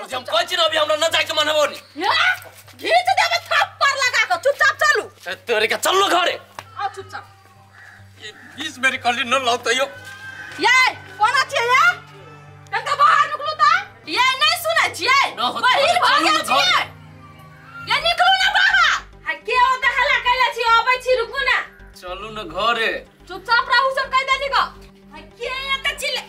हम कहै छी न अभी हमरा न जाय के मन हबो नी। घीच देबै थप्पड़ लगा के, चुपचाप चलू। तोरे के चलू घरे। आओ चुपचाप। ये 20 बेर कहली न लाउ तैयो। ये कोना छियै ये? कनका बाहर निकलू त। ये नहीं सुनै छियै? बहिर भ गेल छियै। ये निकलू ना बाहर। आ के ओत हल्ला कैले छी? अबै छी रुकू ना। चलू न घरे। चुपचाप रहू सब कह देली ग। आ के एत चिल्ले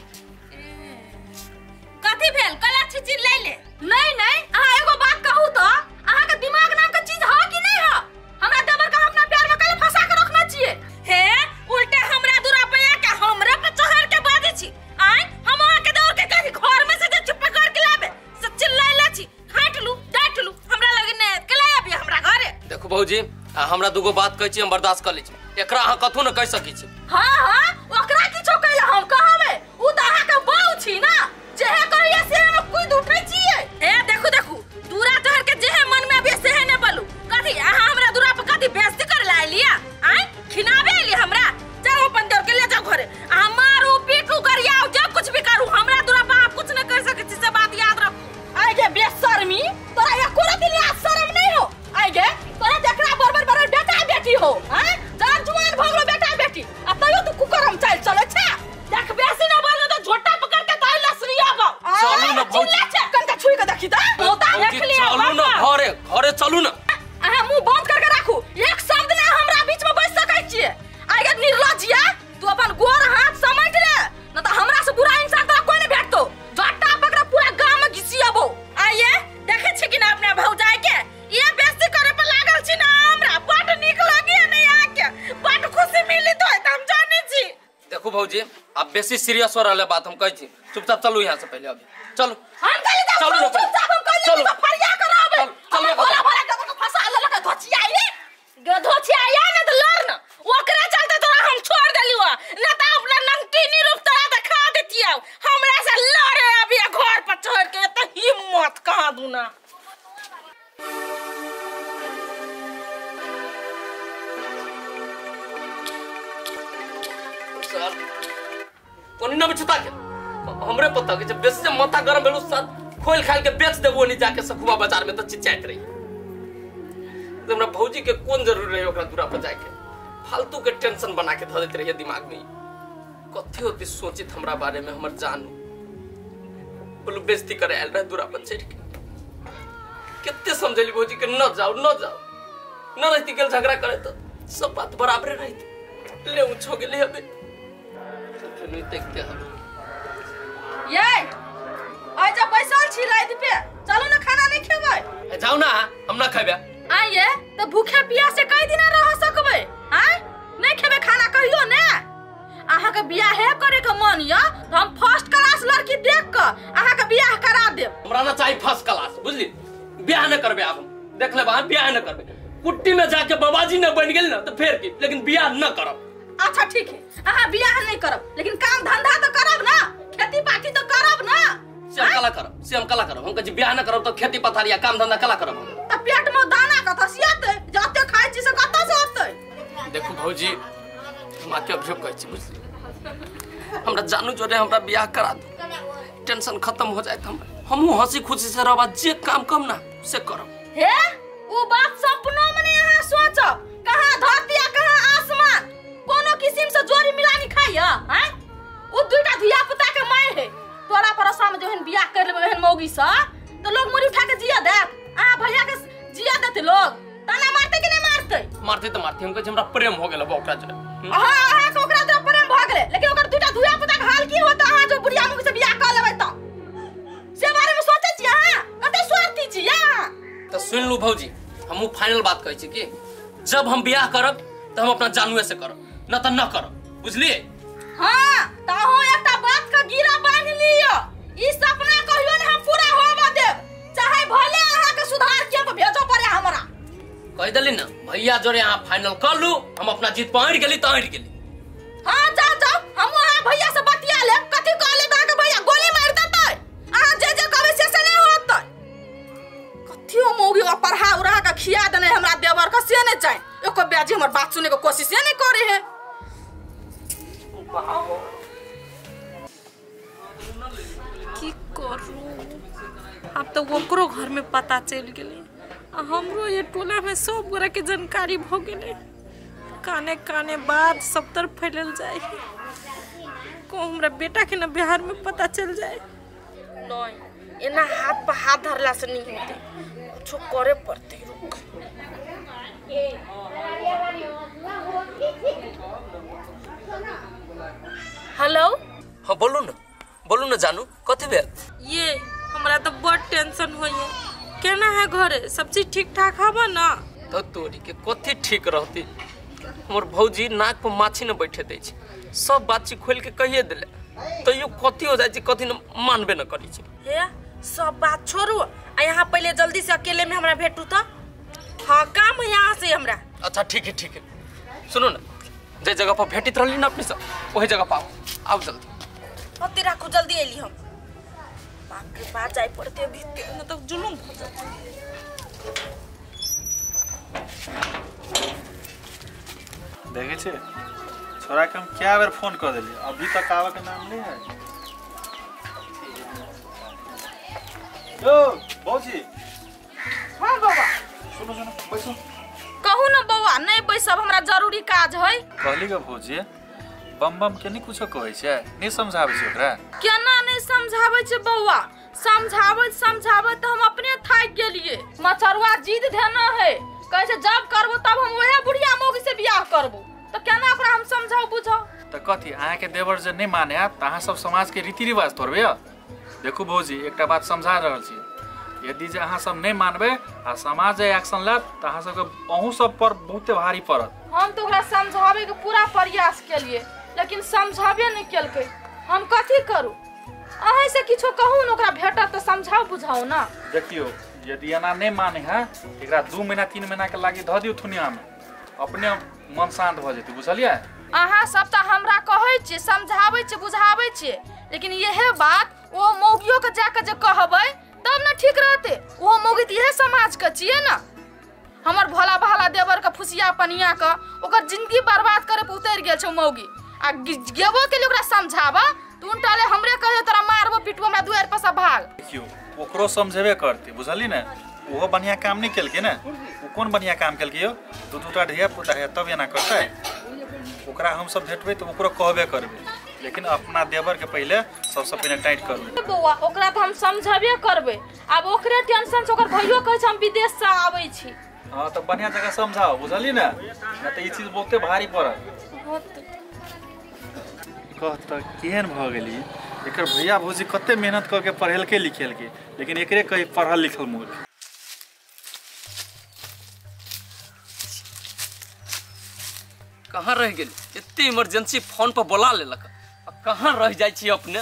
कथी भेल? कला छी चिल्लै ले। नहीं नहीं, अहाँ एगो बात कहू त अहाँ के दिमाग नाम के चीज ह कि नहीं ह? हमरा देवर के अपना प्यार में कले फंसा के रखना छियै। हे उल्टे हमरा दूरा पे आ के हमरा पे चढ़ के बाजै छी। आय हम अहाँ के दौड़ के कथी घर में से जे चुप कर के लाबे से चिल्लै ले छी। हट लू डांट लू हमरा लगे नै कला आबी हमरा घरे। देखू भौजी, हमरा दुगो बात कहै छी हम बर्दाश्त कर लै छी, एकरा अहाँ कथो न कह सकै छी। हां हां ओकरा किछो कहला हम कहबै, उ त अहाँ के बहू छी ना, जेहे कहिए से हम कूद उठै छियै। ए देखू देखू दूरा चढ़ के जेहे मन में आबे सेहे ने बोलू। कथी अहाँ हमरा दूरा पर कथी बेइज्जती करे ला आइलिया? आय खिनाबे आइली हमरा? जाओ अपन दौड़ के ले जाओ घरे। अहाँ मारू पीटू गरियाओ जे कुछ भी करू, हमरा दूरा पर अहाँ कुछ न कर सकै छी, से बात याद रखू। आइ गे बेशर्मी, तोरा एको रति लाज शरम नहीं हो? आइ गे तोरा देखरा बरबर बरबर बेटा बेटी हो, हैं जब जुआन भ गेलो बेटा बेटी आ तैयो तू कुकरम चाल चलै छे। देख बेसी न बोलू त झोटा पकड़ के ताई लसरियाबो। चलू न भौजी, कनका छुई के देखी त होता। देख लिया चलू न घरे, घरे चलू न। अहाँ मुंह बंद करके राखू, एक शब्द ना हमरा बीच में बैस सकै छियै। आइ गे निर्लज्जिया, तू अपन गोर हाथ समेट ले न त हमरा से बुरा इंसान तोरा कोई नहीं भेटतो। झोटा पकड़ पूरा गांव में घिसियाबो। आइए देखे छी कि ना अपना भौजाई के ये बेइज्जती करे पर लागल छी ना, हमरा बड नीक लगे नहीं आके बड खुशी मिली तो हम जानै छी। देखू भौजी, अब बेसी सीरियस हो रहल बात हम कहै छी, चुपचाप चलू यहाँ से पहले अभी चलू। हम कहली त चलू न चुपचाप, हम कहली त फरिया कराबे। चलू भोला भोला के तो फंसा लेलक धोचिया रे धोचिया न त लड़ न, ओकरा चलते तोरा हम छोड़ देलियो न त अपना नंगटीनी रूप तोरा देखा देतियौ। हमरा से लड़े अभी घर पर चढ़ के त हिम्मत कहाँ दूना। सर कोनी न बिछता के हमरे पता के जब बेसी से माथा गरम भेलु साथ खोल खाल के बेच देबो नहीं जाके सखुआ बाजार में त चिचाइत रही। हमरा भौजी के कोन जरूरी रहे ओकरा दूरा पर जाके फालतू के टेंशन बना के धऽ देत रहिए दिमाग में। कथी होती सोचित हमरा बारे में हमर जानू बोलू बेइज्जती करे आयल रहे दूरा पर चढ़ के। कितने समझेली भौजी के न जाओ न जाओ, न रहती गेल झगड़ा करे तो सब बात बराबरे रहती। ले ऊंच हो गेली हबे नहीं देखते हम। ये आइ जा बैसल छी राति पे, चलू ना खाना नहीं खेबै? जाओ ना हम ना खेबै। आइए त भूखे प्यासे कई दिन रह सकबै? आय नहीं खेबै खाना कहियो ने? अहाँ के बियाह करे के मन या त हम फर्स्ट क्लास लड़की देख के अहाँ के बियाह करा देब। हमरा ना चाही फर्स्ट क्लास, बुझली? बियाह न करबे आब हम, देख लेब अहाँ बियाह न करबे। कुट्टी में जाके बाबाजी न बन गेल ना त फेर की, लेकिन बियाह न करब। अच्छा ठीक है, अहाँ बियाह नहीं करब लेकिन काम धंधा तो करब ना, खेती पाती तो करब ना। से हम कला करब, से हम कला करब। हम कहै छी बियाह न करब त खेती पथारी या काम धंधा कला करब हम। त पेट में दाना कतऽ से एतै? जते खाइ छी से कतऽ से एतै? देखू भौजी, हम आके अभियोग कहै छी बुझली, हमरा जानू जोरे हमरा बियाह करा दू, टेंशन खत्म हो जाए हमरा, हमहूँ हंसी खुशी से रहब, जे काम कम ना से करब। हे उ बात सपनो में नहीं अहाँ सोचब, कहाँ धरती आ कहाँ आसमान, कोनो किसिम से जोड़ी मिलानी खाइया हैं? उ दुईटा धिया पुता के माय है, तोरा परसा में जोहन बियाह कर लेबै ओहन मौगी सा तो लोग मुड़ी उठा के जिया देत। अहाँ भैया के जिया देते लोग, ताना मारते कि नहीं मारते? मारते त मारते। हम कहै छी हमरा प्रेम हो गेल ओकरा जोरे। हां अहाँ के ओकरा जोरे प्रेम भ गेलै, लेकिन ओकर दुईटा धिया पुता के हाल की होत अहाँ जो बुढ़िया मौगी से बियाह कर लेबै त से बारे में सोचै छी अहाँ? कते स्वार्थी छी अहाँ। त सुन लू भौजी, हमहूँ फाइनल बात कहै छी कि जब हम बियाह करब त हम अपना जानुए से करब, न त न करब, बुझलिए? हाँ त अहूँ एकटा बात के गिरा बान्हि लिअ, ई सपना कहियो ने हम पूरा होबऽ देब, चाहे भले अहाँ के सुधार के भेजो पड़े हमरा। कह देली ना भैया जोरे अहाँ फाइनल कर लू, हम अपना जीत पर अड़ि गेली त अड़ि गेली। हाँ जाओ जाओ, हम अहाँ भैया से बतिया लेब, कथी कहले त अहाँ के भैया गोली मारि देतै, अहाँ जे जे कहबै से नहीं होतै। कथियो मौगी पढ़ा उड़ा के खिया देने हमरा देवर के से नहीं चाहे, एको बेजी हमर बात सुने के कोशिश नहीं करे है। की करू? अब तो ओकरो घर में पता चल गेलै आ हमरो ये टोला में सब गोरा के जानकारी भ गेलै। काने काने बात सब तरफ फैलल जाए को हमरा बेटा के ना बिहार में पता चल जाए। नहीं एना हाथ पर हाथ धरला से नहीं होते, कुछ करे पड़ते। रुक हेलो। हाँ बोलू ना, बोलू ना जानू कथी भेल? ये हमरा तो बहुत टेंशन होइए। केना है घरे सब चीज ठीक ठाक हबा ना? तो तोरी के कथी ठीक रहती, हमर भौजी नाक पर माछी न बैठे दै छै, सब बातचीत खोल के कहिए देले तैयो कथी हो जाइ छै कथी न मानबे न करै छै। हे सब बात छोड़ू आ यहाँ पहले जल्दी से अकेले में हमरा भेटू तो। हाँ काम है यहाँ से हमरा। अच्छा ठीक है ठीक है, सुनो ना जे जगह पर भेटित रहली ना अपने सब वही जगह पर आओ, आओ जल्दी। अब राखू जल्दी अली हम। बाप रे बाप जाए पड़ते अभी न तो जुलुम हो जाते। देखे छे छोरा के हम क्या बेर फोन कर देली अभी तक आवे के नाम नहीं है। यो भौजी। हां बाबा सुनो सुनो बैसो। कहू ना बौआ नहीं बैसब, हमरा जरूरी काज है। कहली ग भौजी बम बम के नहीं कुछो कहै छै, नहीं समझाबै छै ओकरा? केना नहीं समझाबै छै बौआ, समझाबैत समझाबैत त हम अपने थाकि गेलिए। मचरुआ जिद धेना है, कहै छै जब करबो तब हम वएह बुढ़िया मौगी से बियाह करबो, त केना ओकरा हम समझाउ बुझाउ? त कथी अहाँ के देवर जे नहीं माने त अहाँ सब समाज के रीति रिवाज तोड़बे? देखू भौजी एकटा बात समझा रहल छी, यदि जे अहाँ सब नहीं मानबे आ समाज जे एक्शन लेत त अहाँ सबके अहूँ सब पर बहुते भारी पड़त। हम तो ओकरा समझाबे के पूरा प्रयास केलिए लेकिन समझाबे नहीं केलकै। हम कथी करू? अहीं से किछो कहू न ओकरा भेटत त समझाउ बुझाउ ना। देखियो यदि एना नहीं माने है एकरा 2 महीना 3 महीना के लागी धऽ दियौ थुनिया में, अपने मन शांत भऽ जेतै, बुझलियै? अहाँ सब त हमरा कहै छियै समझाबै छियै बुझाबै छियै, लेकिन यहे बात ओ मौगियो के जाके जे कहबै तब न ठीक रहते। ओ मौगी त इहे समाज के छियै ना, हमर भोला भाला देवर के फुसिया पनिया के ओकर जिंदगी बर्बाद करे पर उतरि गेल छै मौगी। आ गेबो के लिए ओकरा समझाबा तू उनटाले हमरे कहे तोरा मारबो पिटबो हमरा दुआर पर से भाग। देखियो ओकरो समझेबे करते, बुझली ने? ओहो बढ़िया काम नहीं केलकै ने, ओ कोन बढ़िया काम केलकै यो? दू दूटा धिया पुता है तब एना करतै। ओकरा हम सब भेटबै त ओकरो कहबे करबै, लेकिन अपना देवर के पहले सबसे पहले टाइट करबै। बौआ ओकरा त हम समझेबे करबै, आब ओकरे टेंशन से ओकर भइयो कहै छै हम विदेश से आबै छी। हां त बढ़िया जगह समझाओ, बुझली ने? न त ई चीज बहुते भारी पड़त। कह त केहन भ गेली, एकर भैया भौजी कते मेहनत करके पढ़ेलकै लिखेलकै, लेकिन एकरे कही पढ़ल लिखल मूर्ख। कहाँ रह गेली? एते इमरजेंसी फोन पर बोला लेलक आ कहाँ रह जाइ छी अपने?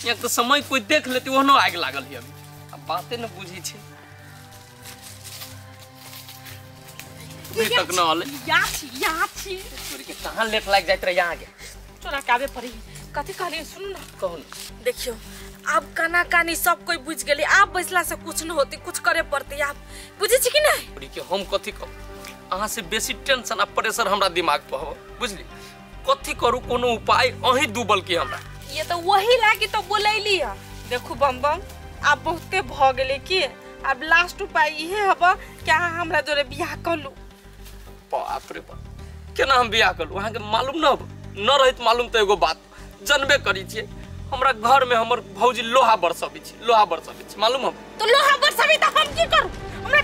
यहाँ तो समय कोई देख लेती ओहनो आगि लागल है अभी, आ बाते न बुझी छै। अभी तक न आले। यहाँ छी यहाँ छी। तोरी के कहाँ लेट लाग जाइत रहे यहाँ के? तोरा काबे पड़ी कथी कहली सुन ना। कहू ना। देखियो अब काना कानी सब कोई बुझ गेली, आप बैसला से कुछ न होती, कुछ करे पड़ते आप बुझे छी कि नहीं? तोरी के हम कथी कहू, अहाँ से बेसी टेंशन आ प्रेशर हमरा दिमाग पर हो, बुझली? कथी करू कोनो उपाय अहीं दूबल के हमरा। ये तो वही लागी तो बोलैली है। देखू बम बम आप बहुते भ गेले की अब लास्ट उपाय इहे हब कि अहाँ हमरा जोरे बियाह कर लू। बाप रे बाप केना हम बियाह कर लू? अहाँ के मालूम न हब, न रहत मालूम त एगो बात जनबे करी छियै, हमरा घर में हमर भौजी लोहा बरसबै छै, लोहा बरसबै छै, मालूम हब? तो लोहा बरसबी त हम की करू? हमरा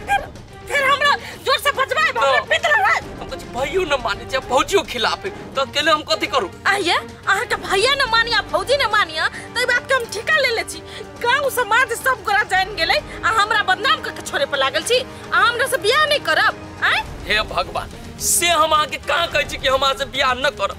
फिर हमरा जोर से बजवाए हमरा पिट रहा। हम कहै छी भैयो न मानै छै भौजियो खिलाफ है त अकेले हम कथी करू? आइए अहाँ के भैया न मानिया भौजी न मानिया त ई बात के हम ठिका ले ले छी। गांव समाज सब गोरा जान गेलै आ हमरा बदनाम कर के छोड़े पर लागल छी, आ हमरा से बियाह नहीं करब। आय हे भगवान, से हम अहाँ के कहाँ कहै छी कि हम अहाँ से बियाह न करब?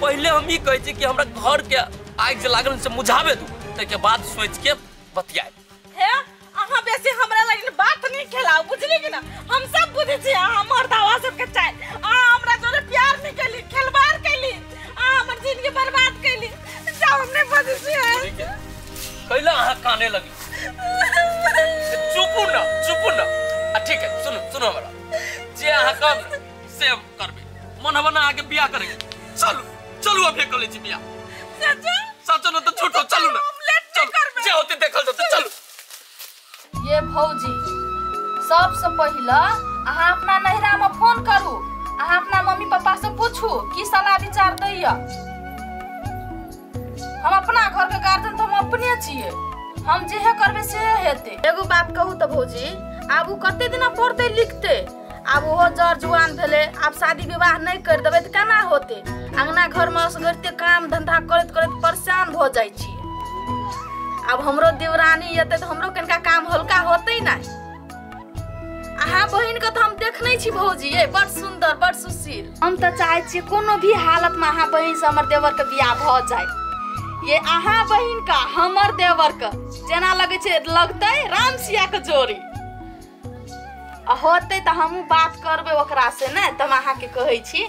पहले हम ई कहै छी कि हमरा घर के आगि जे लागल से मुझाबे दू, ताहिके बाद सोच के बतियाए। हे अहाँ बेसी हमरा लगिन बात नहीं खेलाउ, बुझली कि ना? हम सब बुझै छी अहाँ मर्दावा सबके चाहे, अहाँ हमरा जोरे प्यार नहीं केली, खेलवाड़ केली, अहाँ हमर जिंदगी बर्बाद केली। जाओ हम नहीं बजै छी। कैला अहाँ काने लगी? चुपू ना चुपू ना। आ ठीक है सुनो सुनो हमरा जे अहाँ कहब से हम करबै, मन हब ना अहाँके बियाह करेके। चलू चलू अभी कर लै छी बियाह। सच सच न त झूठो? चलू ना, चलू जे होते देखल जेतै, चलू। ये भौजी, सबसे पहिला अहाँ अपना नैहरा में फोन करू, अहाँ अपना मम्मी पापा से पूछू की सलाह विचार दैया। हम अपना घर के गार्जियन तो हम अपने छियै, हम जेहे करबै से हेतै। एगो बात कहू तऽ भौजी, आब उ कते दिना पढ़तै लिखतै? आब ओहो जर जुआन भेलै, आब शादी विवाह नहि कर देबै तऽ केना होतै? अंगना घर में असगरते काम धंधा करैत करैत परेशान भऽ जाइ छियै। आब हमरो देवरानी एतै तऽ हमरो कनिका काम हल्का होतै ना। अहाँ बहिन के तऽ हम देखने छी भौजी, ये बड़ सुंदर बड़ सुशील। हम तऽ चाहै छियै कोनो भी हालत में अहाँ बहिन से हमर देवर के बियाह भऽ जाय। ये अहाँ बहिन का हमर देवर के जेना लगै छै लगतै राम सिया के जोड़ी। आ होतै तऽ हमहूँ बात करबै ओकरा से ने, तऽ हम अहाँके कहै छी।